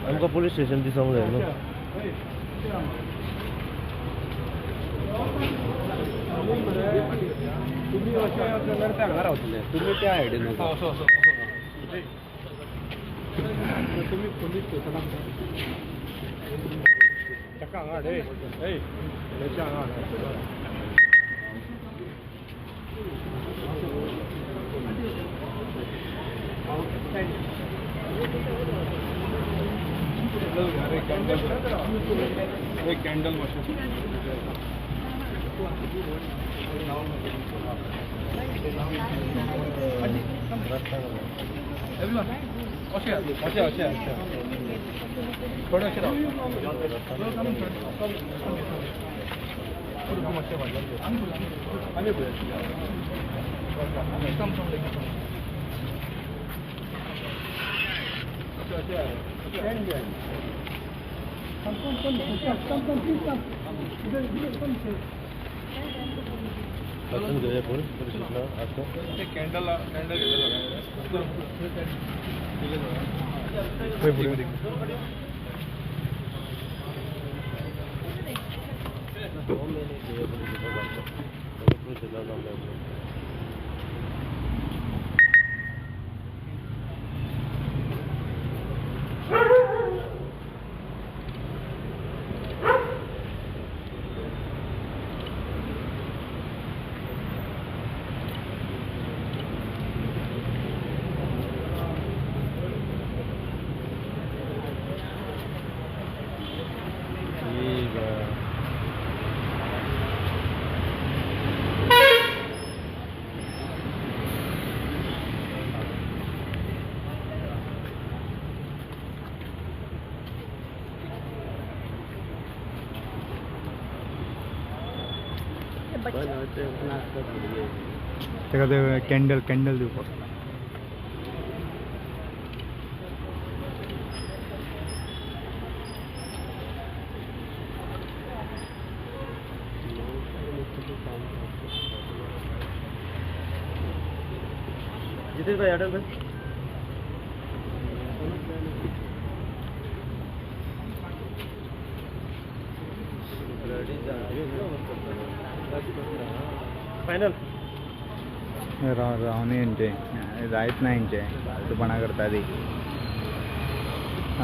आमकां police station दिसोंक जाय न्हू. तुमी अशें जाल्यार ते हांगा रावतले, तुमी त्या सायडीन असो असो तुमी पुलीस स्टेशनाक ताका हांगा हाड, हेच्या हांगा हाड. एक कॅन्डल मातशें अशें अशें अशें अशें थोडें अशें राव मातशें आनी कॅन्डल कॅन्डल ताका ते कॅन्डल कॅन्डल दिवपाक. जितेश भाई अटल भाई फायनल रावणे हेंचे जायत ना हेंचे फालतूपणा करता ती.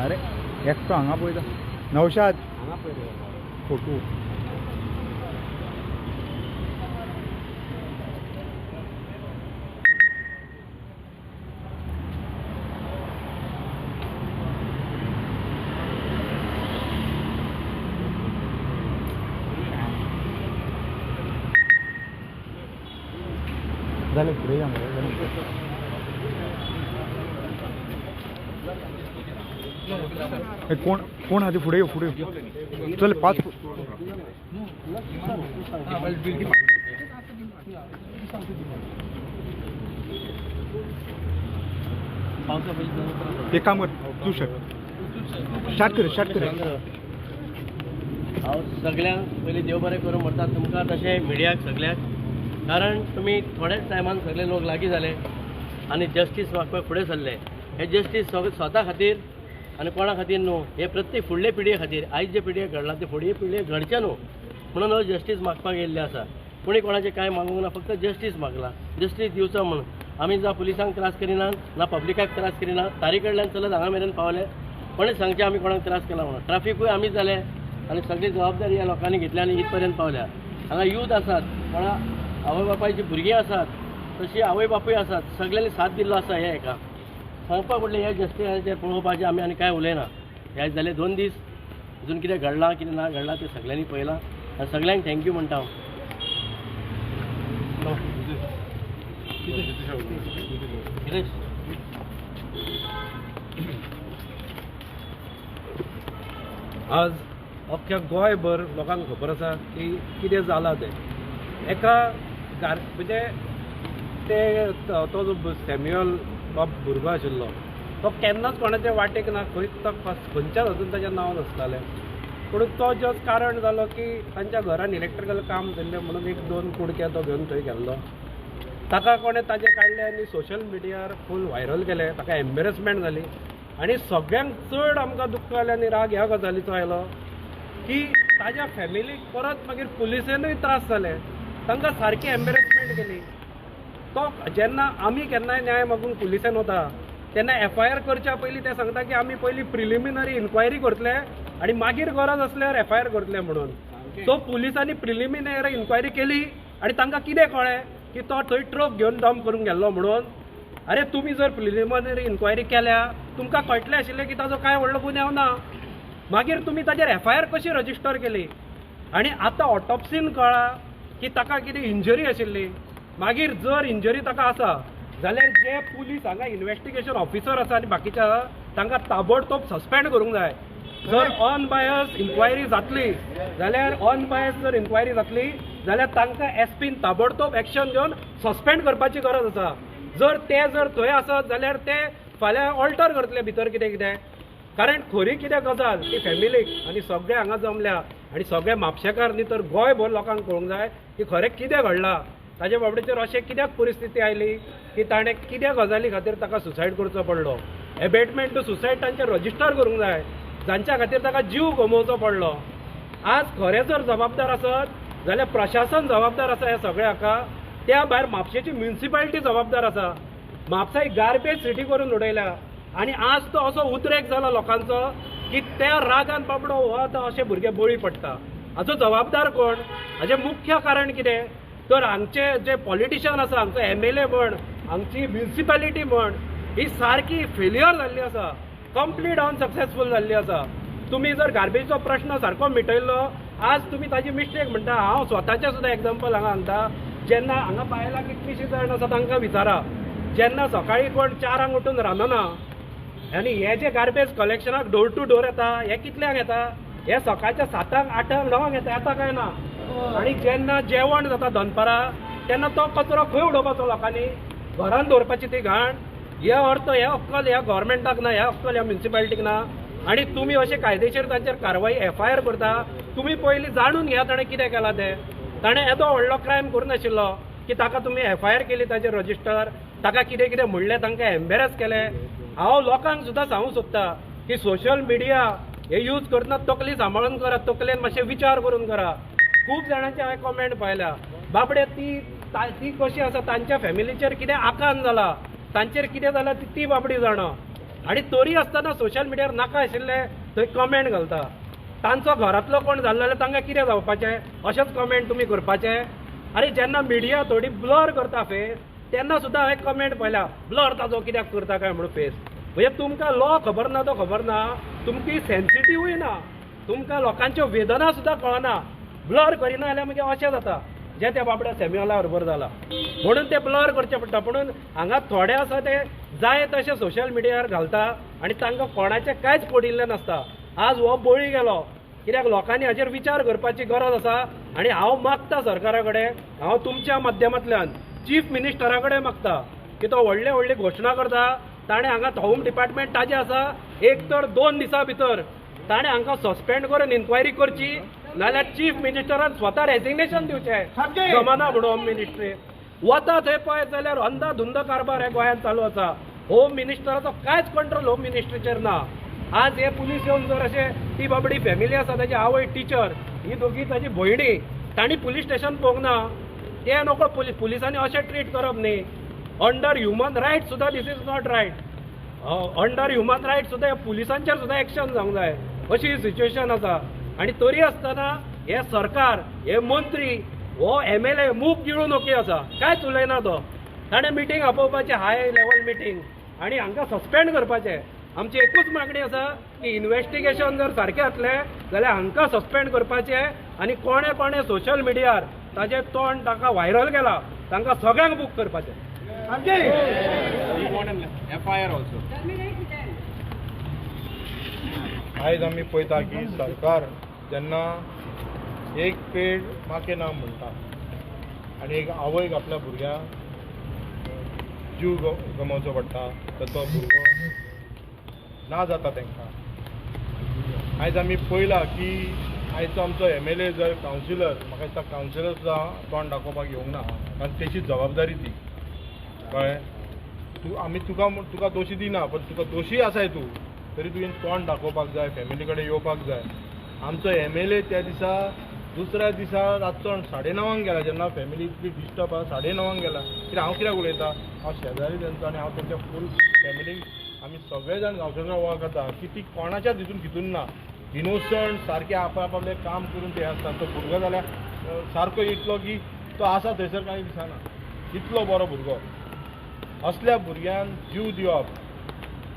अरे एकटो हांगा पळयता नवशाद फोटो. जालें फुडें या मरे. कोण कोण आहा ते फुडें यो फुडें यो. चल 5 एक काम कर तू स्टार्ट कर स्टार्ट कर. हांव सगळ्यांक पयलीं देव बरें करूं म्हणटा तुमकां, तशें मिडियाक सगळ्यांक, कारण तुमी थोड्याच टायमान सगळे लोक लागीं जाले आनी जस्टीस मागपाक फुडें सरले. हे जस्टीस स्वता खातीर आनी कोणा खातीर न्हू, हे प्रत्येक फुडले पिळगे खातीर. आयज जे पिळगेक घडलां ते फुडले पिळगेक घडचें न्हू म्हणून हो जस्टीस मागपाक येयल्ले आसा. कोणी कोणाचें कांय मागूंक ना, फक्त जस्टीस मागला, जस्टीस दिवचो म्हणून. आमी जावं पुलिसांक त्रास करिना ना पब्लिकाक त्रास करिना, तारी कडल्यान चलत हांगा मेरेन पावले. कोणें सांगचें आमी कोणाक त्रास केला म्हणून? ट्राफिकूय आमी जाले आनी सगळी जबाबदारी ह्या लोकांनी घेतल्या आनी इतपर्यंत पावल्या. हांगा यूथ आसात, कोणा आवय बापायची भुरगीं आसात, तशी आवय बापूय आसात, सगळ्यांनी साथ दिल्लो आसा. हे एका सांगपाक म्हणलें हे जस्टिसाचेर पळोवपाचें आमी आनी कांय उलयना. हे जाले 2 दीस, अजून कितें घडलां कितें ना घडलां तें सगळ्यांनी पळयलां आनी सगळ्यांक thank you म्हणटा हांव. आज अख्ख्या गोंयभर लोकांक खबर आसा की कितें जालां तें. एका म्हणजे ते तो जो सॅम्युअल तो भुरगो आशिल्लो तो केन्नाच कोणाच्या वाटेक ना, खंयच तो खंयच्याच हातून ताजें नांव नासतालें. पूण तो जस्ट कारण जालो की तांच्या घरान इलेक्ट्रिकल काम जाल्लें म्हणून 1-2 कुडके तो घेवन थंय गेल्लो. ताका कोणें ताजें काडलें आनी सोशल मिडियार फूल व्हायरल केलें. ताका एम्बेरसमेंट जाली आनी सगळ्यांक चड आमकां दुख्ख जालें आनी राग ह्या गजालीचो आयलो की ताज्या फॅमिलीक परत मागीर पुलिसेनूय त्रास जाले, तांकां सारकी एम्बेरसमेंट केली. तो जेन्ना आमी केन्नाय न्याय मागूंक पुलिसेन वता तेन्ना एफ I R करच्या पयलीं ते सांगता की आमी पयलीं प्रिलिमिनरी इन्क्वायरी करतले आनी मागीर गरज आसल्यार एफ I R करतले म्हणून. सो पुलिसांनी प्रिलिमिनरी इन्क्वायरी केली आनी तांकां कितें कळ्ळें की तो थंय ट्रक घेवन डंप करूंक गेल्लो म्हणून. अरे तुमी जर प्रिलिमिनरी इन्क्वायरी केल्या तुमकां कळटलें आशिल्लें की ताजो कांय व्हडलो गुन्यांव ना, मागीर तुमी ताजेर एफ I R कशी रजिस्टर केली? आनी आतां ऑटोप्सीन कळ्ळां की ताका कितें इंजरी आशिल्ली. मागीर जर इंजरी ताका आसा जाल्यार जे पुलीस हांगा इन्वेस्टिगेशन ऑफिसर आसा आनी बाकीचे आसा तांकां ताबडतोब सस्पेंड करूंक जाय. जर अनबायस इन्क्वायरी जातली जाल्यार अनबायस जर इन्क्वायरी जातली जाल्यार तांकां एसपीन ताबडतोब एक्शन घेवन सस्पेंड करपाची गरज आसा. जर ते जर थंय आसत जाल्यार ते फाल्यां ऑल्टर करतले भितर कितें कितें. कारण खरी कितें गजाल ती फॅमिलीक आनी सगळे हांगा जमल्या आनी सगळे म्हापशेकार न्ही तर गोंयभर लोकांक कळूंक जाय की खरें कितें घडलां, ताजे बाबडेचेर अशें कित्याक परिस्थिती आयली की ताणें कित्या गजाली खातीर ताका सुसायड करचो पडलो. एबेटमेंट टू सुसायड तांचेर रजिस्टर करूंक जाय जांच्या खातीर ताका जीव गमोवचो पडलो. आज खरें जर जबाबदार आसत जाल्यार प्रशासन जबाबदार आसा ह्या सगळ्या हाका, त्या भायर म्हापशेची म्युनिसिपालिटी जबाबदार आसा. म्हापसा ही गार्बेज सिटी करून उडयल्या आनी आज तो असो उद्रेक जाला लोकांचो की त्या रागान बाबडो हो आतां अशे भुरगे बळी पडटा. हाचो जबाबदार कोण? हाचें मुख्य कारण कितें तर हांगचे जे पॉलिटिशियन आसा, हांगचो एमएलए म्हण, हांगची म्युनिसिपालिटी म्हण, ही सारकी फेलियर जाल्ली आसा, कंप्लीट अनसक्सेसफूल जाल्ली आसा. तुमी जर गार्बेजचो प्रश्न सारको मिटयल्लो आज तुमी ताजी मिस्टेक म्हणटा. हांव स्वताचें सुद्दां एग्जाम्पल हांगा सांगता. जेन्ना हांगा बायलां कितलींशीं जाण आसा तांकां विचारा, जेन्ना सकाळीं कोण 4 उठून रांदना आनी हे जे गार्बेज कलेक्शनाक डोर टू डोर येता हे कितल्यांक येता? हे सकाळच्या 7, 8, 9 येता, येता काय ना? आनी जेन्ना जेवण जाता दनपारां तेन्ना तो कचरो खंय उडोवपाचो लोकांनी? घरान दवरपाची ती घाण. हे अर्थ हे अक्कल ह्या गव्हर्मेंटाक ना, ह्या अक्कल ह्या म्युनिसिपालिटीक ना. आनी तुमी अशे कायदेशीर तांचेर कारवाई एफआयआर करता. तुमी पयलीं जाणून घेया ताणें कितें केलां तें. ताणें येदो व्हडलो क्रायम करूं नाशिल्लो की ताका तुमी एफआयआर केली ताचेर रजिस्टर, ताका कितें कितें म्हणलें, तांकां एम्बेरस केलें. हांव लोकांक सुद्दां सांगूंक सोदता की सोशल मिडिया हे यूज करतना तकली सांबाळून करा, तकलेन मातशें विचार करून करा. खूब जाणांचे हांवें कॉमेंट पळयल्या, बाबडे ती कशी आसा, तांच्या फॅमिलीचेर कितें आकांत जाला, तांचेर कितें जालां ती बाबडी जाणा. आनी तरी आसतना सोशल मिडियार नाका आशिल्ले थंय कमेंट घालता. तांचो घरांतलो कोण जाल्लो जाल्यार तांकां कितें जावपाचें? अशेंच कमेंट तुमी करपाचें? आरे जेन्ना मिडिया थोडी ब्लर करता फेस तेन्ना सुद्दां हांवें कमेंट पळयल्या, ब्लर ताजो कित्याक करता काय म्हणून फेस. म्हणजे तुमकां लॉ खबर ना तो खबर ना, तुमची सेन्सिटिवूय ना, तुमकां लोकांच्यो वेदना सुद्दां कळना. ब्लर करिना जाल्यार मागीर अशें जाता जें त्या बाबड्या सॅम्युअला बरोबर जाला म्हणून ते ब्लर करचें पडटा. म्हणून हांगा थोडे आसा ते जाय तशें सोशल मिडियार घालता आनी तांकां कोणाचें कांयच पडिल्लें नासता. आज हो बळी गेलो कित्याक लोकांनी हाचेर विचार करपाची गरज आसा. आनी हांव मागता सरकारा कडेन, हांव तुमच्या माध्यमांतल्यान चीफ मिनिस्टरा कडेन मागता की तो व्हडले व्हडले घोशणा करता, ताणें हांगा होम डिपार्टमेंट ताजें आसा, एक तर 2 दिसां भितर ताणें हांकां सस्पेंड करून इन्क्वायरी करची, नाल्यार चीफ मिनिस्टरान स्वता रेजिग्नेशन दिवचें. जमाना म्हणून होम मिनिस्ट्री वता थंय पळयत जाल्यार अंधाधुंद कारभार हे गोंयांत चालू आसा. होम मिनिस्टराचो कांयच कंट्रोल होम मिनिस्ट्रीचेर ना. आज हे पुलीस येवन जर अशें ती बाबडी फॅमिली आसा, ताजी आवय टिचर, ही दोगी ताजी भयणी, तांणी पुलीस स्टेशन पळोवंक ना, ते नकळो पुलिसांनी अशें ट्रीट करप न्ही. अंडर ह्युमन रायट सुद्दां this is not right. Under human right सुद्दां पुलिसांचेर सुद्दां एक्शन जावंक जाय अशी सिच्युएशन आसा. आनी तरी आसतना हे सरकार, हे मंत्री, हो MLA मूक गिळून ओके आसा, कांयच उलयना तो. ताणें मिटींग आपोवपाचें, हाय लेवल मिटींग, आनी हांकां सस्पेंड करपाचें. आमची एकूच मागणी आसा की इन्वेस्टिगेशन जर सारकें जातलें जाल्यार हांकां सस्पेंड करपाचें आनी कोणे कोणे सोशल मिडियार ताजें तोंड ताका व्हायरल केलां तांकां सगळ्यांक बूक करपाचें. आयज आमी पळयता की सरकार जेन्ना एक पेड माके नाम म्हणटा आनी एक आवयक आपल्या भुरग्यांक जीव गमोवचो पडटा तर तो भुरगो ना जाता तांकां. आयज आमी पळयलां की आयचो आमचो MLA जर कावन्सिलर, म्हाका दिसता कावन्सिलर सुद्दां तोंड दाखोवपाक येवंक ना, कारण तेची जबाबदारी ती. कळ्ळें? तूं आमी तुका तुका दोशी दिना, पण तुका दोशी आसाय तूं, तरी तुवें तोंड दाखोवपाक जाय, फॅमिली कडेन येवपाक जाय. आमचो MLA त्या दिसा दुसऱ्या दिसा रातचो 9:30 गेला, जेन्ना फॅमिली इतली डिस्टर्ब आसा 9:30 गेला. कित्याक हांव कित्याक उलयता, हांव शेजारी तेंचो आनी हांव तेंच्या फूल फॅमिलीक आमी सगळे जाण गांवसर वळखता की ती कोणाच्याच हितून खितून ना, इनोसंट सारके आपआपलें काम करून ते आसता. तो भुरगो जाल्यार सारको इतलो की तो आसा थंयसर कांय दिसना, इतलो बरो भुरगो. असल्या भुरग्यान जीव दिवप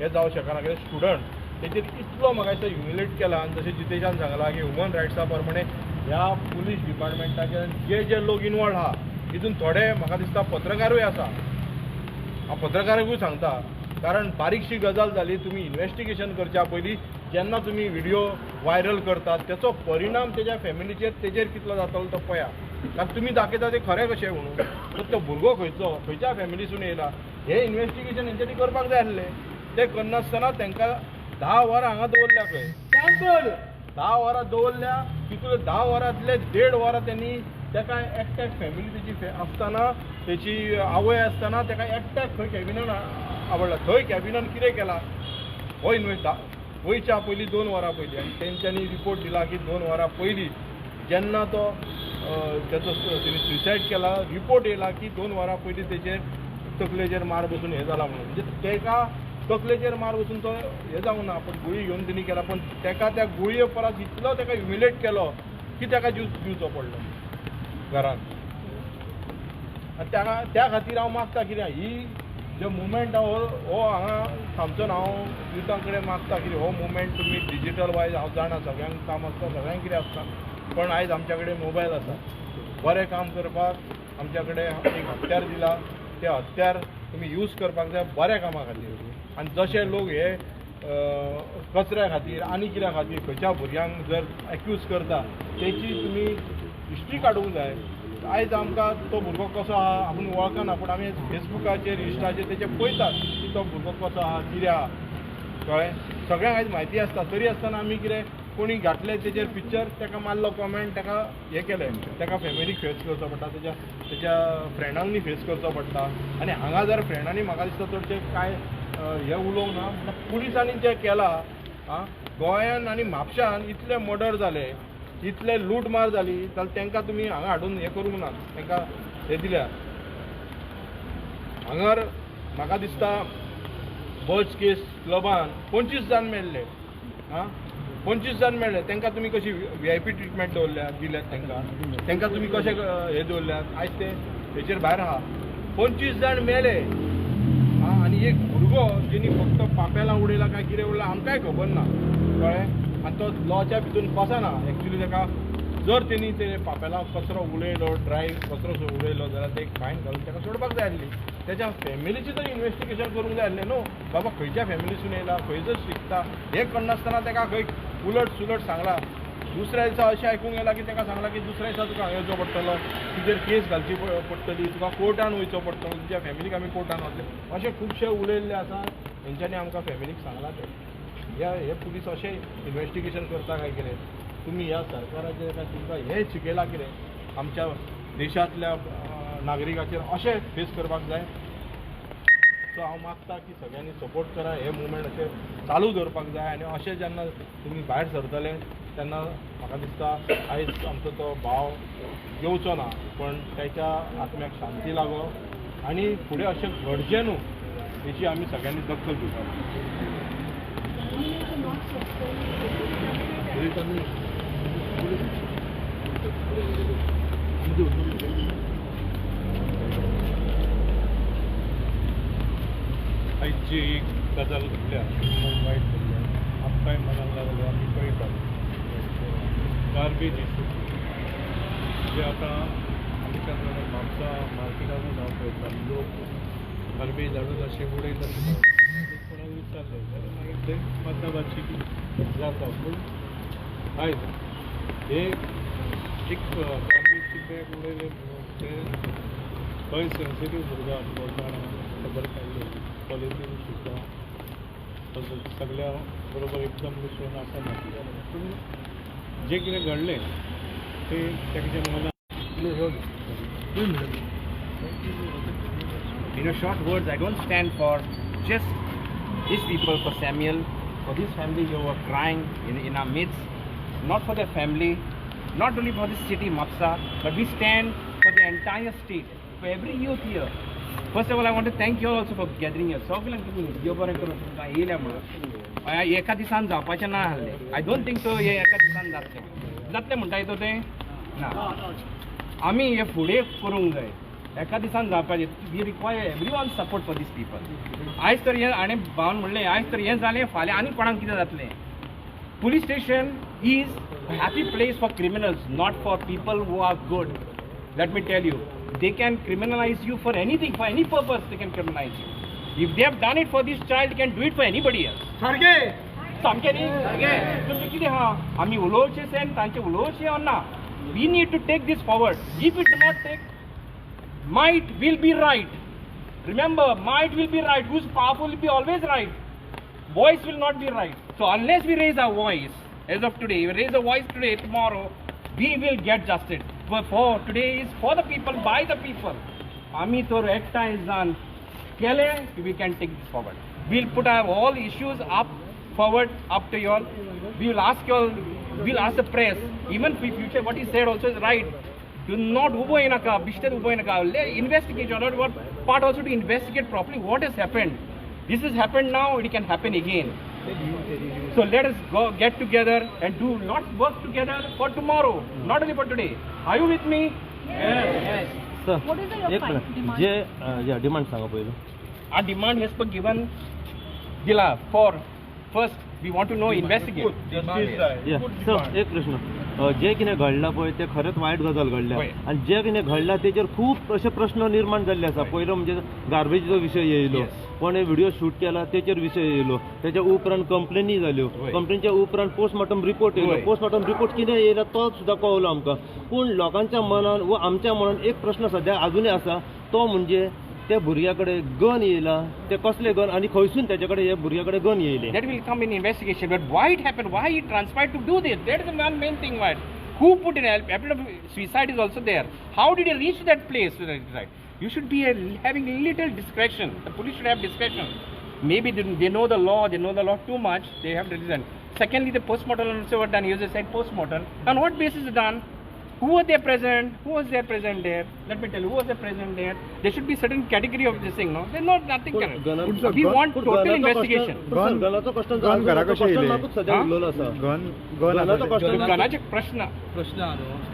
हें जावं शकना. कित्याक स्टुडंट तेचेर इतलो म्हाका दिसता ह्युमिलेट केला. आनी जशें जितेशान सांगलां की ह्युमन रायट्सा प्रमाणे ह्या पुलीस डिपार्टमेंटाचे जे जे लोक इनवॉल्व आहा तितून थोडे म्हाका दिसता पत्रकारूय आसा. हांव पत्रकाराकूय सांगता, कारण बारीकशी गजाल जाली, तुमी इन्वेस्टिगेशन करच्या पयलीं जेन्ना तुमी व्हिडियो व्हायरल करतात तेचो परिणाम तेज्या फॅमिलीचेर तेजेर कितलो जातलो तो पळया. कारण तुमी दाखयता तें खरें कशें म्हणून, तर तो भुरगो खंयचो, खंयच्या फॅमिलीसून येयला हें इन्वेस्टिगेशन हेंच्यांनी करपाक जाय आसलें. तें करनासतना तांकां 10 वरां हांगा दवरल्या खंय, 10 वरां दवरल्या. तितून 10 वरांतले 1.5 वरां त्यांनी ताका एकट्याक फॅमिली तेची आसतना, तेची आवय आसतना ताका एकट्याक खंय कॅबिनान आवडला, थंय कॅबिनान कितें केलां हो इन्वेस्ट वयच्या पयलीं 2 वरां पयलीं. आनी तेंच्यांनी रिपोर्ट दिला की 2 वरां पयलीं जेन्ना तो तेचो तेणी सुसायड केला, रिपोर्ट येयला की 2 वरां पयलीं तेचेर तकलेचेर मार बसून हें जाला म्हणून. म्हणजे तेका तकलेचेर मार बसून तो हें जावंक ना, पण गुळी घेवन तेणी केला. पण तेका त्या गुळये परस इतलो तेका ह्युमिलेट केलो की तेका जीव दिवचो पडलो घरान. आनी त्या खातीर हांव मागता कितें, ही जे मुवमेंट आहा हो हांगा थांबचो ना. हांव युथां कडेन मागता कितें हो मुवमेंट तुमी डिजिटल वायज, हांव जाणा सगळ्यांक काम आसता, सगळ्यांक कितें आसता, पण आयज आमच्या कडेन मोबायल आसा. बरें काम करपाक आमच्या कडेन एक हत्यार दिला, ते हत्यार तुमी यूज करपाक जाय बऱ्या कामा खातीर. आनी जशे लोक हे कचऱ्या खातीर आनी कित्या खातीर खंयच्या भुरग्यांक जर एक्यूज करता तेची तुमी हिस्ट्री काडूंक जाय. आयज आमकां तो भुरगो कसो आहा आपूण वळखना, पूण आमी फेसबुकाचेर इन्स्टाचेर तेचे पळयतात की तो भुरगो कसो आहा कितें आहा. कळ्ळें? सगळ्यांक आयज म्हायती आसता, तरी आसतना आमी कितें कोणी घातलें तेजेर पिक्चर, ताका मारलो कॉमेंट, ताका हें केलें, ताका फॅमिलीक फेस करचो पडटा, तेच्या फ्रेंडांनी फेस करचो पडटा. आनी हांगा जर फ्रेंडांनी म्हाका दिसता चडशें कांय हें उलोवंक ना, म्हणल्यार पुलिसांनी जें केलां आं गोंयान आनी म्हापशान इतले मर्डर जाले, इतले लूटमार जाली, जाल्यार तांकां तुमी हांगा हाडून हें करूंक ना, तांकां हें दिल्या. हांगार म्हाका दिसता बर्च केस क्लबान 25 जाण मेळ्ळे, आं 25 जाण मेळ्ळे, तांकां तुमी कशी VIP treatment दवरल्या दिल्यात, तांकां तांकां तुमी कशें हें दवरल्यात. आयज ते हेचेर भायर आहा. 25 जाण मेले आं, आनी एक भुरगो जेणी फक्त पापेलां उडयला काय कितें उडयलां आमकांय खबर ना. कळ्ळें? आनी तो लॉच्या भितून बसना. एक्चुली ताका जर तेणी ते पापेलां कचरो उडयलो, ड्राय कचरो उडयलो जाल्यार ते एक फायन घालून ताका सोडपाक जाय आसली. तेच्या फॅमिलीची तर इन्वेस्टिगेशन करूंक जाय आसलें न्हू, बाबा खंयच्या फॅमिलीसून येयला, खंयचो शिकता, हें कळनासतना ताका खंय उलट सुलट सांगलां. दुसऱ्या दिसा अशें आयकूंक येयलां की ताका सांगलां की दुसऱ्या दिसा तुका हांगा येवचो पडटलो, तुजेर केस घालची पडटली, तुका कोर्टान वयचो पडटलो, तुज्या फॅमिलीक आमी कोर्टान वतले, अशें खुबशें उलयल्लें आसा. हेंच्यांनी आमकां फॅमिलीक सांगलां तें. हे पुलीस अशें इन्वेस्टिगेशन करता काय कितें? तुमी ह्या सरकाराचेर काय तुमकां हें शिकयलां कितें? आमच्या देशांतल्या नागरिकाचेर अशें फेस करपाक जाय. सो हांव मागता की सगळ्यांनी सपोर्ट करा, हे मुवमेंट अशें चालू दवरपाक जाय. आनी अशें जेन्ना तुमी भायर सरतले तेन्ना म्हाका दिसता आयज आमचो तो भाव येवचो ना, पण ताच्या आत्म्याक शांती लागो आनी फुडें अशें घडचें न्हू हेची आमी सगळ्यांनी दखल घेवपाक. आयज जी एक गजाल घडल्या वायट घडल्या, आमकांय मनाक लागलो, आमी पळयतात गार्बेज इशू जे आतां आमच्या म्हापसा मार्केटानूच हांव पळयता, लोक गार्बेज हाडून अशें उडयतात. कोणाक विचारलें जाल्यार मागीर ते मताबाची जाता. पूण आयज हे एक गार्बेजची बॅग उडयले म्हणून ते खंय सेन्सिटीव भुरगो आसलो जाणा खबर काडली, कॉलेजीन शिकता, तसो सगळ्या बरोबर एकदम मिसळून आसना. पूण जें कितें घडलें तें तेच्या मनान. In a short words, I don't stand for just these people, for Samuel, for this family who were crying in our midst, not for their family, not only for this city, Mapsa, but we stand for the entire state, for every youth here. First of all, I want to thank you all also for gathering here. सगळ्यांक तुमी देव बरें करूं तुमकां येयल्या म्हणून. एका दिसान जावपाचें ना आहलें. I don't think so हें एका दिसान जातलें. जातलें म्हणटा येतो तें ना. आमी हें फुडें करूंक जाय. एका दिसान जावपाचें. We require everyone support for these people. आयज तर हें हाणें भावन म्हणलें, आयज तर हें जालें, फाल्यां आनी कोणाक कितें जातलें. Police station is a happy place for criminals, not for people who are good. Let me tell you, they can criminalize you for anything, for any purpose they can criminalize you. If they have done it for this child, they can do it for anybody else. सारकें सामकें न्ही? तुमचें कितें आहा, आमी उलोवचें सेन तांचें उलोवचें or ना. We need to take this forward. If we do not take, might will be right. Remember, might will be right. Who's powerful will be always right. Voice will not be right. So unless we raise our voice, as of today, we raise our voice today, tomorrow, we will get justice. But for today is for the people, by the people. Ami tor ekta izan kele, we can take this forward. We'll put our all issues up forward, up to you all. We will ask you all, we'll ask the press, even for future, what he said also is right. Do not ubo inaka, bishter ubo inaka. Investigate, or not what part also to investigate properly what has happened. This has happened now, it can happen again. So let us go get together and do not work together for tomorrow, not only for today. Are you with me? Yes. Yes. Sir, what is your demand? Yeah, demand sanga paylo. Our demand has been given dila for first we want to know, investigate. Yeah. Sir, एक प्रश्न. जे कितें घडलां पळय तें खरेंच वायट गजाल घडल्या आनी जे कितें घडलां तेजेर खूब अशे प्रश्न निर्माण जाल्ले आसा. पयलो म्हणजे गार्बेजीचो विशय येयलो, कोणें व्हिडिओ शूट केला तेचेर विशय येयलो, तेच्या उपरांत कंप्लेनी जाल्यो, कंप्लेनीच्या उपरांत पोस्टमॉर्टम रिपोर्ट येयलो, पोस्टमॉर्टम रिपोर्ट कितें येयला तो सुद्दां कळलो आमकां. पूण लोकांच्या मनान व आमच्या मनान एक प्रश्न सद्या आजुनूय आसा, तो म्हणजे त्या भुरग्या कडेन गन येयला, ते कसले गन आनी खंयसून तेचे कडेन हे भुरग्या कडेन गन येयले. That will come in investigation. But why it happened? Why he transpired to do this? That is the one main thing. Why? Who put in help? Suicide is also there. How did he reach that place? Right? You should be having little discretion. The police should have discretion. Maybe they know the law. They know the law too much. They have to reason. Secondly, the postmortem also were done. You just said postmortem. On what basis done? Who were there present? Who was there present there? Let me tell you, who was there present there? There should be certain category of this thing, no? There's not nothing. We want total investigation. Gun गनाचो प्रश्न प्रश्न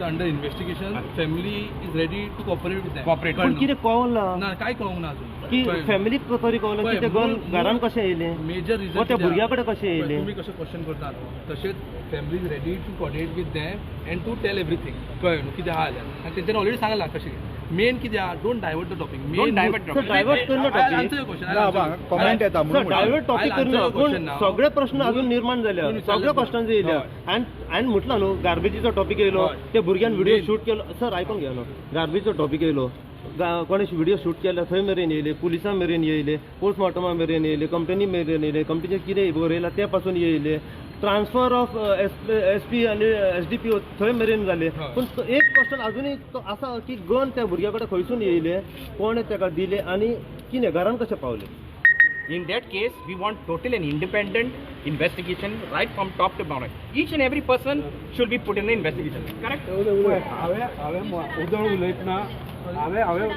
under investigation. Family is ready to cooperate with them. Cooperate. पण कितें कळना ना, काय कळोंक ना अजून की फॅमिलीक तरी कळना की ते गन घरान कशें येयलें, मेजर रिजन त्या भुरग्या कडेन कशें येयलें. तुमी कशें क्वेश्चन करता न्हू, तशेंच family is ready to coordinate with them and to tell everything. कळ्ळें न्हू कितें आहा जाल्यार, आनी तेंच्यांनी ऑलरेडी सांगलां कशें. मेन कितें आहा, don't divert the topic. Main divert divert करना answer your question. Comment येता म्हणून डायवर्ट टॉपिक करना. पूण सगळे प्रश्न अजून निर्माण जाल्या, सगळे क्वेश्चन येयल्या. आनी हांवें म्हटलां न्हू, गार्बेजीचो टॉपिक येयलो, ते भुरग्यान व्हिडिओ शूट केलो. सर आयकून घे न्हू, गार्बेजीचो टॉपिक येयलो, कोणें व्हिडिओ शूट केला थंय मेरेन येयले, पुलिसां मेरेन येयले, पोस्टमॉर्टमा मेरेन येयले, कंपनी मेरेन येयले, कंपनीचें कितें बरयलां तें पासून येयले, ट्रान्सफर ऑफ एस पी आनी एस डी पी ओ थंय मेरेन जाले. पूण एक क्वेश्चन अजुनूय तो आसा की गन त्या भुरग्या कडेन खंयसून येयले, कोणें ताका दिले आनी कितें घरान कशें पावले. In that case, we want total and independent investigation right from top to bottom. Each and every person should be put in the investigation. Correct? हांवें उदळ उलयतना हांवें हांवें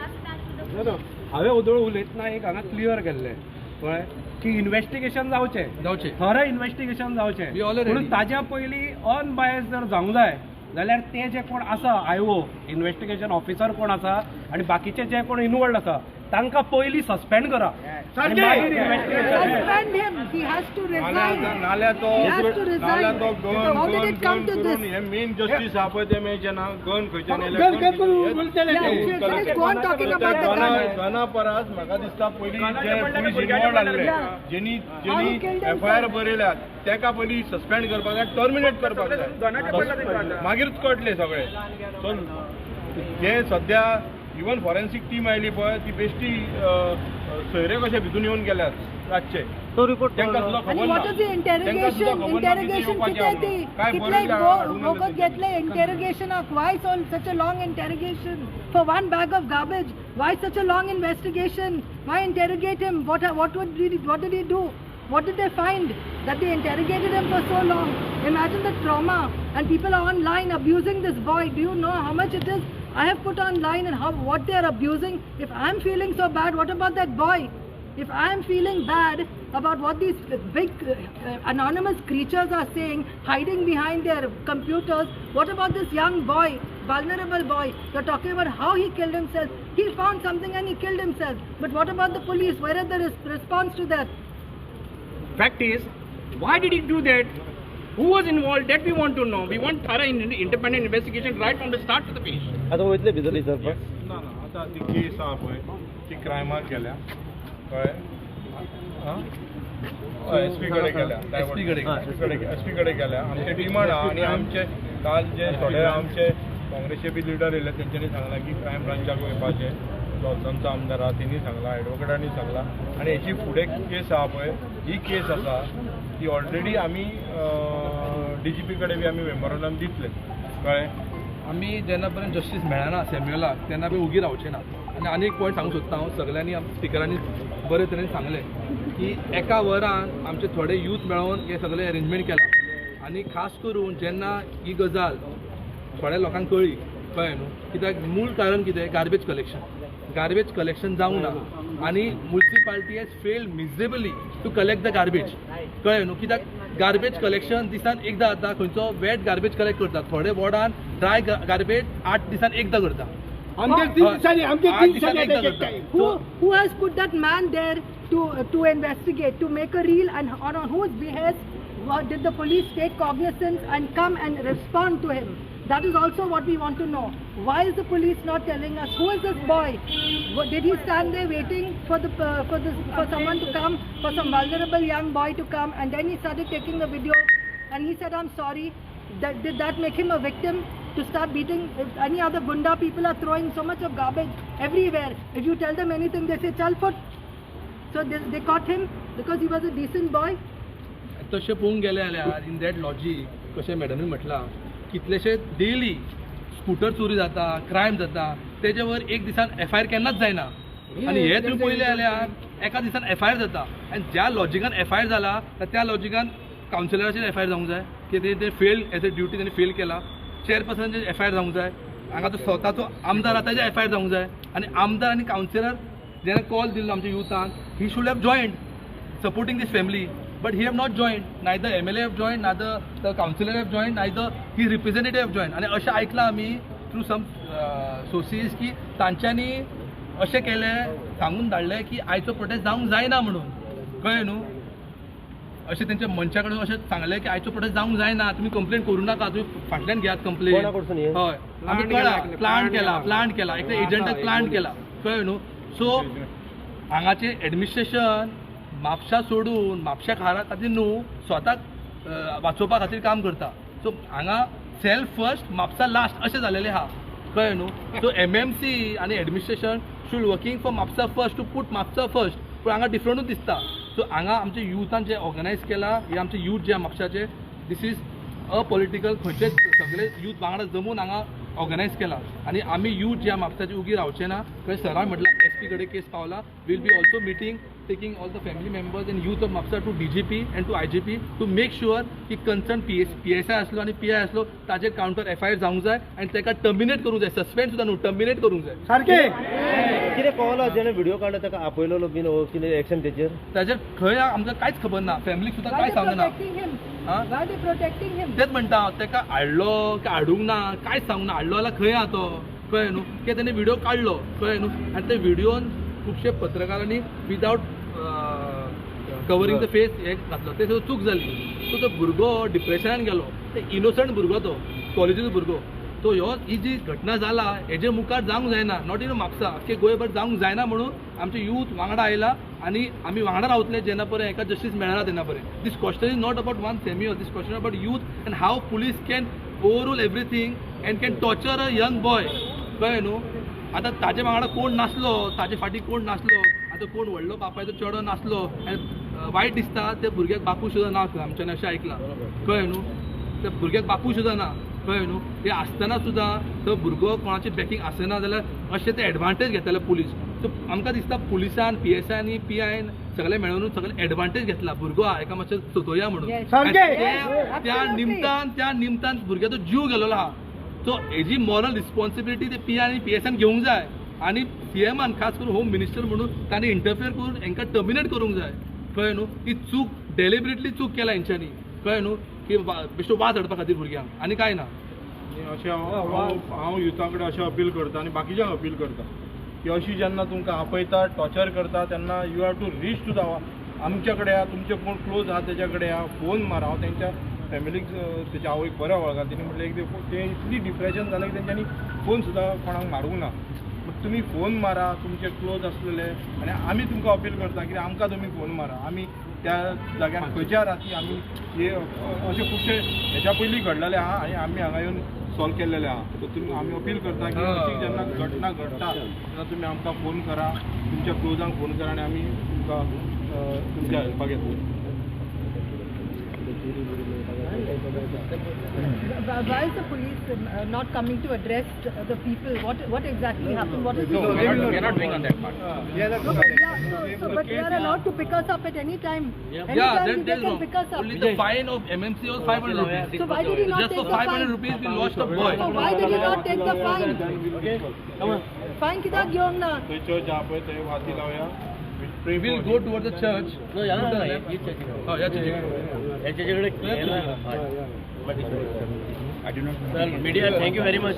हांवें ओदोळ उलयतना एक हांगा क्लियर केल्लें, कळ्ळें, की इन्वेस्टिगेशन जावचें, जावचें, थोरो इन्वेस्टिगेशन जावचें. पूण ताज्या पयलीं अनबायस जर जावंक जाय जाल्यार ते जे कोण आसा आयओ इन्वेस्टिगेशन ऑफिसर कोण आसा आनी बाकीचे जे कोण इनवॉल्ड आसा तांकां पयलीं सस्पेंड करा. Suspend him. He has to resign. नाल्या तो गन गन करून हे मेन जस्टीस आहा पळय ते मेळचे ना. गन खंयच्यान गना परस म्हाका दिसता पयलीं जे पुलीस इनवॉल्ड आसले जेनी जेनी एफआयआर बरयल्या तेका पयलीं सस्पेंड करपाक जाय, टर्मिनेट करपाक जाय, मागीरच कळटलें सगळें. सो जे सद्या इवन फॉरेन्सीक टीम आयली पळय ती बेश्टी सोयरे कशे भितून येवन गेल्यात रातचे, तांकां सुद्दां खबर ना. इंटेरोगेशन कितें ती कितले वखद घेतले इंटेरोगेशनाक? Why so such a long interrogation for one bag of garbage? Why such a long investigation? Why interrogate him? What did he do? What did they find that they interrogated him for so long? Imagine the trauma, and people are online abusing this boy. Do you know how much it is? I have put online and what they are abusing. If I am feeling so bad, what about that boy? If I am feeling bad about what these big anonymous creatures are saying, hiding behind their computers, what about this young boy, vulnerable boy? You're talking about how he killed himself. He found something and he killed himself. But what about the police? Where is the response to that? Fact is, why did he do that? Who was involved? That we want to know. We want thorough independent investigation right from the start to the finish. आता वयतले भितर sir? ना ना, आता ती केस आहा पळय ती क्रायमाक गेल्या, कळ्ळें, एसपी कडेन गेल्या, एसपी कडेन गेल्या. आमचे डिमांड आहा आनी आमचे काल जे थोडे आमचे काँग्रेसचे बी लिडर येयले तेंच्यांनी सांगलां की क्रायम ब्रांचाक वयपाचें. जॉन्सनचो आमदार आहा तेणी सांगलां, एडवोकेटांनी सांगलां. आनी हेची फुडें केस आहा पळय, ही केस आसा ती ऑलरेडी आमी डीजीपी कडेन बी आमी मेमोरंडम दितले, कळ्ळें. आमी जेन्ना पर्यंत जस्टीस मेळना सॅम्युअलाक तेन्ना बी उगी रावचे ना. आनी आनी एक पॉयंट सांगूंक सोदता हांव, सगळ्यांनी स्पिकरांनी बरे तरेन सांगलें की एका वरान आमचे थोडे यूथ मेळोवन हे सगळें अरेंजमेंट केलां. आनी खास करून जेन्ना ही गजाल थोड्या लोकांक कळ्ळी, कळ्ळें न्हू, कित्याक मूळ कारण कितें? Garbage collection. गार्बेज कलेक्शन जावंक ना आनी municipality has failed miserably to collect the garbage, कळ्ळें न्हू. कित्याक गार्बेज कलेक्शन दिसान एकदां जाता, खंयचो वेट गार्बेज कलेक्ट करता, थोडे वॉर्डान ड्राय गार्बेज 8 दिसान एकदां करता. Who has put that man there to investigate, to make a reel, and on whose behest did the police take cognizance and come and respond to him? That is also what we want to know. Why is the police not telling us who is this boy? Did he stand there waiting for someone to come, for some vulnerable young boy to come, and then he started taking the video and he said, I'm sorry. Did that make him a victim to start beating? If any other gunda people are throwing so much of garbage everywhere, if you tell them anything, they say chal foot. So they caught him because he was a decent boy. तशें पळोवंक गेलें जाल्यार in that logic कशें मॅडमीन म्हटलां, कितलेशे daily scooter चोरी जाता, crime जाता, तेजे वर एक दिसान एफआयआर केन्नाच जायना. आनी हे तुमी पळयलें जाल्यार एका दिसान एफआयआर जाता. आनी ज्या लॉजिकान एफआयआर जाला त्या लॉजिकान कावन्सिलराचेर एफआयआर जावंक जाय की ते फेल एज अ ड्युटी तेणी फेल केला, चेअरपर्सनाचेर एफआयआर जावंक जाय, हांगा तो स्वताचो आमदार आसा तेजेर एफआयआर जावंक जाय. आनी आमदार आनी कावन्सिलर जेणे कॉल दिल्लो आमच्या युथान, he should have joined supporting this family, but he have not joined. Neither MLA have joined, neither the councillor have joined, neither his representative have joined. आनी अशें आयकलां आमी थ्रू सम सोर्सीस की तांच्यांनी अशें केलें, सांगून धाडलें की आयचो प्रोटेस्ट जावंक जायना म्हणून, कळ्ळें न्हू. अशें तेंच्या मनशा कडेन अशें सांगलें की आयचो प्रोटेस्ट जावंक जायना, तुमी कंप्लेन करूं नाका, तुमी फाटल्यान घेयात कंप्लेन. हय, आमी कळ्ळा प्लांट केला, प्लांट केला, एकल्या एजंटाक प्लांट केला, कळ्ळें न्हू. सो हांगाचें एडमिनिस्ट्रेशन म्हापशा सोडून म्हापशा खातीर न्हू स्वताक वाचोवपा खातीर काम करता. सो हांगा सेल्फ फर्स्ट म्हापसा लास्ट अशें जालेलें आहा, कळ्ळें न्हू. सो एमएमसी आनी administration should working for Mapusa first, to put Mapusa first, पूण हांगा डिफरंटूच दिसता. सो हांगा आमचे युथान जे ऑर्गनायज केला, हे आमचे यूथ जे म्हापशाचे, this is apolitical, खंयचे सगळे यूथ वांगडा जमून हांगा ऑर्गनायज केला. आनी आमी यूथ जे म्हापशाचे उगी रावचे ना. थंय सरान म्हटलां एसपी कडेन केस पावला, will be also meeting, taking all the family members and youth of Mapusa to DGP and to IGP to make sure की concern PSI आसलो आनी PI आसलो ताजेर कावंटर एफआयआर जावंक जाय आनी ताका टर्मिनेट करूंक जाय, सस्पेंड सुद्दां न्हू, टर्मिनेट करूंक जाय. सारकें. कितें कळलो जेणे व्हिडिओ काडलो ताका आपयलेलो बीन कितें एक्शन तेचेर? ताचेर खंय आमकां कांयच खबर ना, फॅमिलीक सुद्दां कांय सांगना. तेच म्हणटा हांव, ताका हाडलो काय हाडूंक ना कांयच सांगूंक ना. हाडलो जाल्यार खंय आहा तो कळ्ळें न्हू, कित्याक तेणें व्हिडिओ काडलो कळ्ळें न्हू. आनी ते व्हिडियोन खुबशे पत्रकारांनी विदावट कवरींग the face हे घातलो, ते सुद्दां चूक जाली. सो तो भुरगो डिप्रेशनान गेलो, ते इनोसंट भुरगो, तो कॉलेजीचो भुरगो. तो ह्यो ही जी घटना जाला हेजे मुखार जावंक जायना, not in Mapusa, आख्खे गोंयभर जावंक जायना म्हणून आमचे यूथ वांगडा आयला आनी आमी वांगडा रावतले जेन्ना पर्यंत हेका जस्टीस मेळना तेन्ना पर्यंत. This question is not about one Samuel, this question about youth and how police can overrule everything and can torture a young boy. कळ्ळें न्हू? आतां ताजे वांगडा कोण नासलो, ताजे फाटीं कोण नासलो, आतां कोण व्हडलो बापायचो चेडो नासलो आनी वायट दिसता त्या भुरग्याक बापूय सुद्दां ना खंय, आमच्यान अशें आयकलां कळ्ळें न्हू. त्या भुरग्याक बापूय सुद्दां ना कळ्ळें न्हू. ते आसतना सुद्दां तो भुरगो कोणाचे बॅकींग आसना जाल्यार अशें ते एडवांटेज घेताले पुलीस. सो आमकां दिसता पुलिसान, पी एस I आनी पी आयन सगळे मेळून सगळे एडवांटेज घेतला, भुरगो आहा एका मातशें सतोया म्हणून. त्या निमतान भुरग्याचो जीव गेलेलो आहा. सो हेजी मॉरल रिस्पॉन्सिबिलिटी ते पी I आनी पी एस आयन घेवंक जाय आनी सी एमान खास करून होम मिनिस्टर म्हणून तांणी इंटरफियर करून हेंकां टर्मिनेट करूंक जाय कळ्ळें न्हू. ही चूक डेलिबरेटली चूक केला हेंच्यांनी कळ्ळें न्हू, की बेश्टो वाज हाडपा खातीर भुरग्यांक आनी कांय ना. अशें हांव युथा कडेन अशें अपील करता आनी बाकीच्यांक अपील करता की अशी जेन्ना तुमकां आपयता, टॉर्चर करता तेन्ना you have to reach to the आमच्या कडेन या, तुमचे कोण क्लोज आहा तेच्या कडेन या, फोन मार. हांव तेंच्या फॅमिलीक तेच्या आवयक बरें वळखा, तिणें म्हटलें एक ते इतली डिप्रेशन जालें की तेंच्यांनी फोन सुद्दां कोणाक मारूंक ना. बट तुमी फोन मारा तुमचे क्लोज आसलेले आनी आमी तुमकां अपील करता की आमकां तुमी फोन मारा. आमी त्या जाग्यार खंयच्या राती आमी हे अशे खुबशे हेच्या पयलीं घडलेले आहा आनी आमी हांगा येवन सॉल्व केल्लेले आहा. सो तुमी आमी अपील करता की अशी जेन्ना घटना घडटा तेन्ना तुमी आमकां फोन करा, तुमच्या क्लोजांक फोन करा आनी आमी तुमकां तुमच्या हेल्पाक येतले. Why is the police not coming to address the people? What exactly happened? What is the No, we are not doing on that part. But they are allowed to pick us up at any time. Yeah, Anytime they can pick us up. Only the fine of MMC was 500 rupees. So why did he not Just take for the fine? 500 rupees we lost a boy. So why did he not take the fine? Okay, come on. Fine कित्याक घेवंक ना? थंय church आहा पळय थंय वाती लावया. We will go towards the church. No, yeah, he church. Oh, yeah, church. I do not know. Sir, media, thank you very much.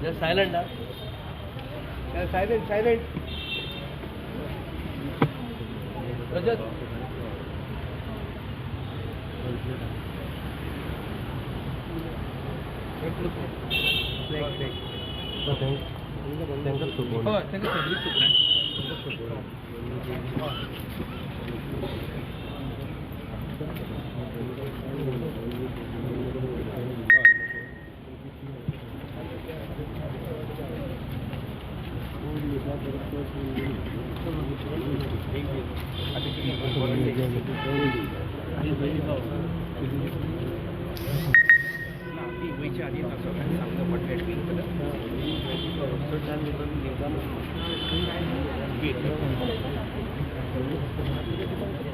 Just silent, huh? Silent, silent. Rajat. Oh, thank you.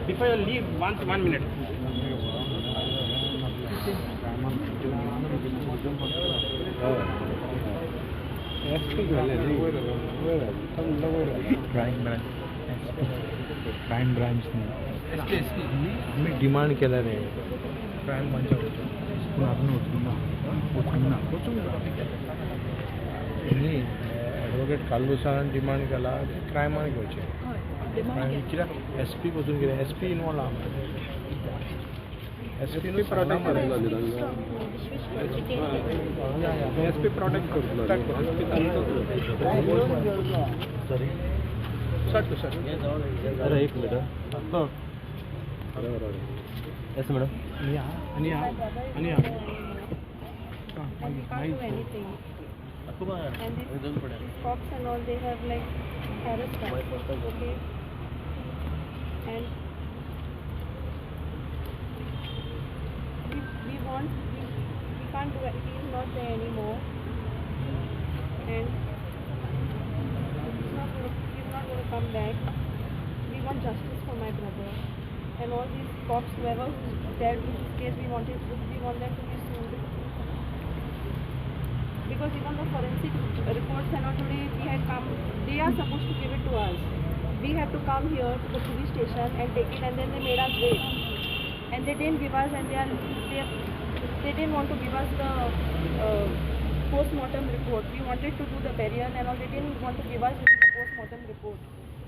Before you leave, one minute. Crime branch न्ही आमी demand केला रे crime ब्रांचाक पूण अजून वचूंक ना, वचूंक ना, वचूंक ना. न्ही एडवोकेट कार्लुसान डिमांड केला क्रायमान घेवचें, कित्याक एस पी वचून कितें एस पी इनवॉल्व आहा, एस पी प्रोटेक्ट करतलो, एस पी प्रोटेक्ट करतलो, एस पी तांचो. अरे एक मिनट, yes madam. आनी आनी And these cops and all, they have like harassed us, okay? And we want, we can't do it. He is not there anymore, and he's not gonna come back. We want justice for my brother, and all these cops, whoever who's dealt with this case, we want them to be sued. Because even the forensic reports and all today we had come, they are supposed to give it to us. We had to come here to the police station and take it, and then they made us wait. And they didn't give us, and they didn't want to give us the post-mortem report. We wanted to do the burial and all, they didn't want to give us the post-mortem report.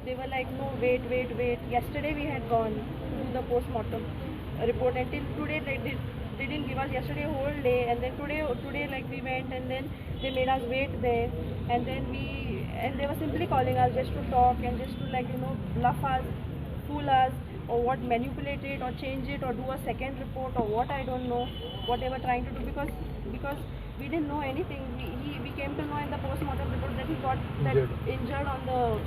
They were like, no, wait, wait, wait. Yesterday we had gone to do the post-mortem report, and till today they didn't give us. Yesterday whole day, and then today like we went, and then they made us wait there, and then they were simply calling us just to talk and just to, like, you know, bluff us, fool us, or what, manipulate it or change it or do a second report or what, I don't know what they were trying to do, because we didn't know anything. We came to know in the post-mortem report that he got that injured on the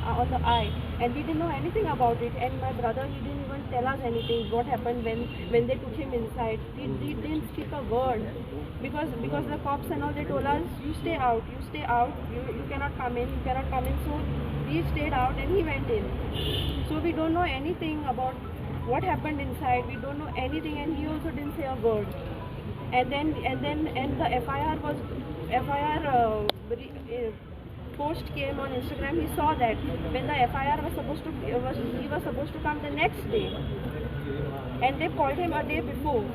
on the eye, and we didn't know anything about it. And my brother, he didn't even tell us anything what happened when they took him inside. He didn't speak a word, because the cops and all, they told us, you stay out, you stay out, you cannot come in, you cannot come in. So we stayed out and he went in. So we don't know anything about what happened inside. We don't know anything, and he also didn't say a word. And then the FIR post came on Instagram. He saw that when the FIR was supposed to he was supposed to come the next day, and they called him a day before.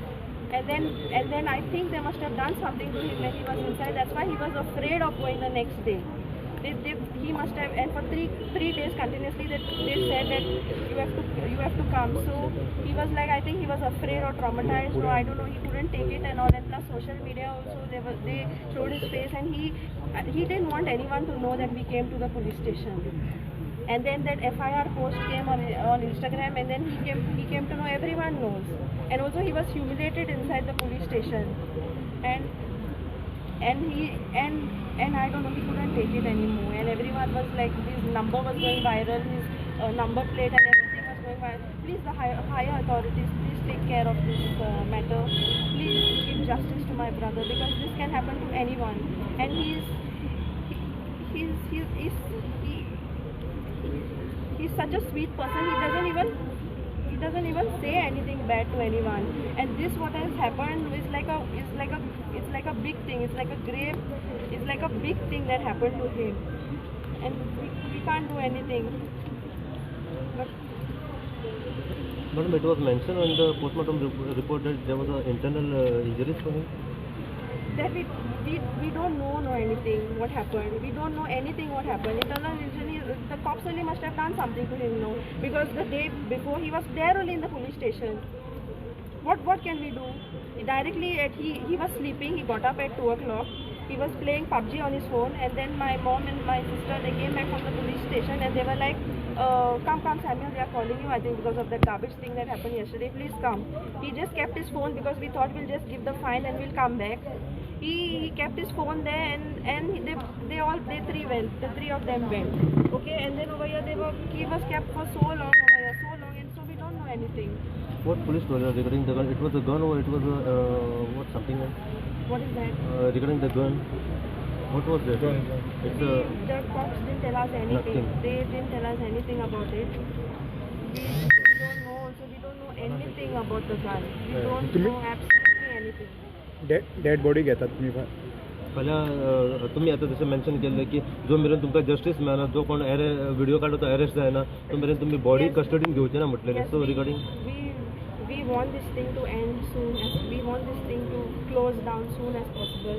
And then I think they must have done something to him when he was inside. That's why he was afraid of going the next day. He must have, and for three days continuously they said that you have to come. So he was like, I think he was afraid or traumatized, or I don't know, he couldn't take it and all. And plus social media also, they showed his face, and he didn't want anyone to know that we came to the police station. And then that FIR post came on Instagram, and then he came to know, everyone knows. And also he was humiliated inside the police station, and I don't know, he couldn't take it anymore. And everyone was like, his number was going viral, his number plate and everything was going viral. Please, the higher authorities, please take care of this matter. Please give justice to my brother, because this can happen to anyone. And he's such a sweet person. He doesn't even say anything bad to anyone. And this what has happened is like a it's like a big thing. It's like a grave. It's like a big thing that happened to him, and we can't do anything. But madam, it was mentioned on the postmortem report that there was an internal injuries for him. That we don't know anything what happened. We don't know anything what happened. Internal injury, the cops only must have done something to him, no? Because the day before he was there only in the police station. What can we do? Directly at he was sleeping. He got up at 2 o'clock. He was playing PUBG on his phone, and then my mom and my sister, they came back from the police station and they were like, come Samuel, they are calling you, I think because of that garbage thing that happened yesterday, please come. He just kept his phone because we thought we'll just give the fine and we'll come back. He kept his phone there, and they three went, the three of them went. Okay, and then over here he was kept for so long over here, so long, and so we don't know anything. What police told you regarding the gun? It was a gun or it was a what something else? What is that? Regarding the gun, what was that? Gun. It's the cops didn't tell us anything. Nothing. They didn't tell us anything about it. We don't know. Also, we don't know anything about the gun. We don't know absolutely anything. Dead body घेतात तुम्ही फाल्यां तुमी आतां जशें mention केल्लें की जो मेरेन तुमकां जस्टीस मेळना, जो कोण व्हिडियो काडटा तो अरेस्ट जायना तो मेरेन तुमी बॉडी कस्टडीन घेवचे ना म्हटलेलें. So regarding we want this thing to end soon, as we want this thing to close down soon as possible.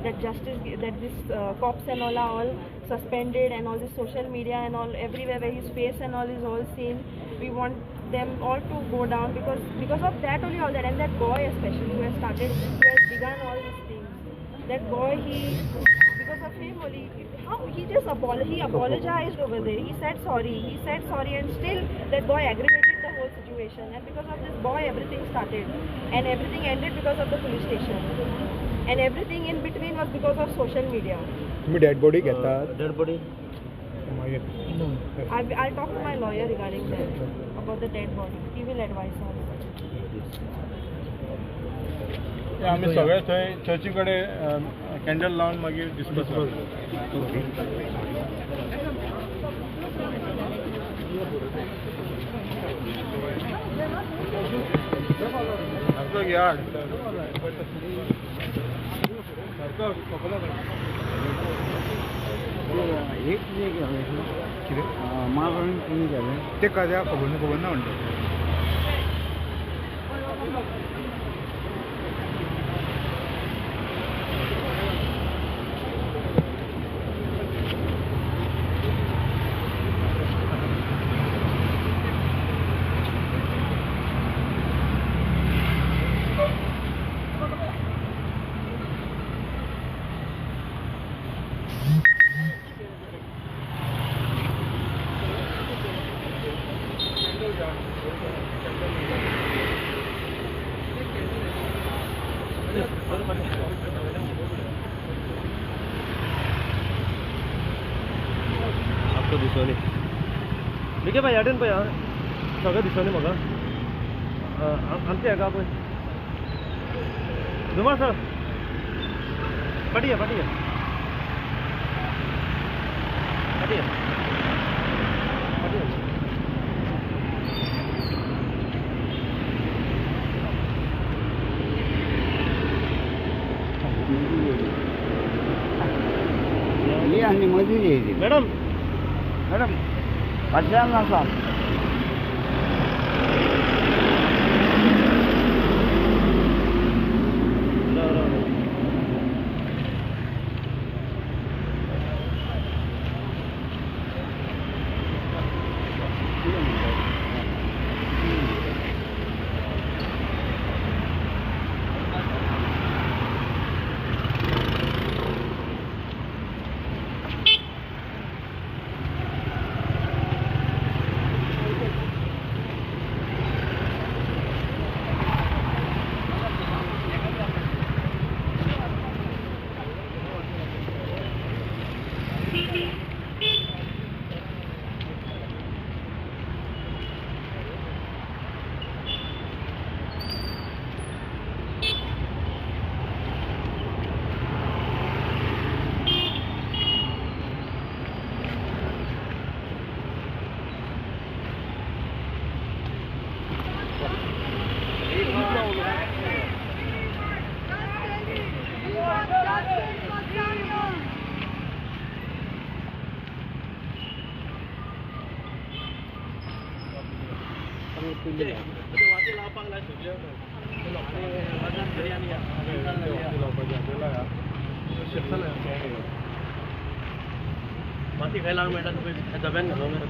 That justice, that this cops and all are all suspended, and all this social media and all everywhere where his face and all is all seen. We want them all to go down because of that only all that, and that boy especially who has started, who has begun all these things. That boy, he, because of him only, how he just he apologized over there. He said sorry. He said sorry, and still that boy aggravated the whole situation. And because of this boy, everything started, and everything ended because of the police station, and everything in between was because of social media. तुम्ही dead body घेतात? Dead body. No. I'll talk to my lawyer regarding that, about the dead body. He will advise us. Yes. आमी सगळे थंय चर्ची कडेन candle लावन मागीर discuss करतले. एक कितें मागणी कोणी जालें तें कद्या खबर ना, खबर ना म्हणटा. आपको दिसोनी विके भाई अटेन पळय सगळें दिसोनी म्हाका आमचे हेका पळय जुमा सर फाटी या फाटी या फाटी या फाटी या. आनी मदीं येयली मॅडम. मॅडम फाटल्यान आसा. माती खायला मेळटा तुका दब्यान घालूंक.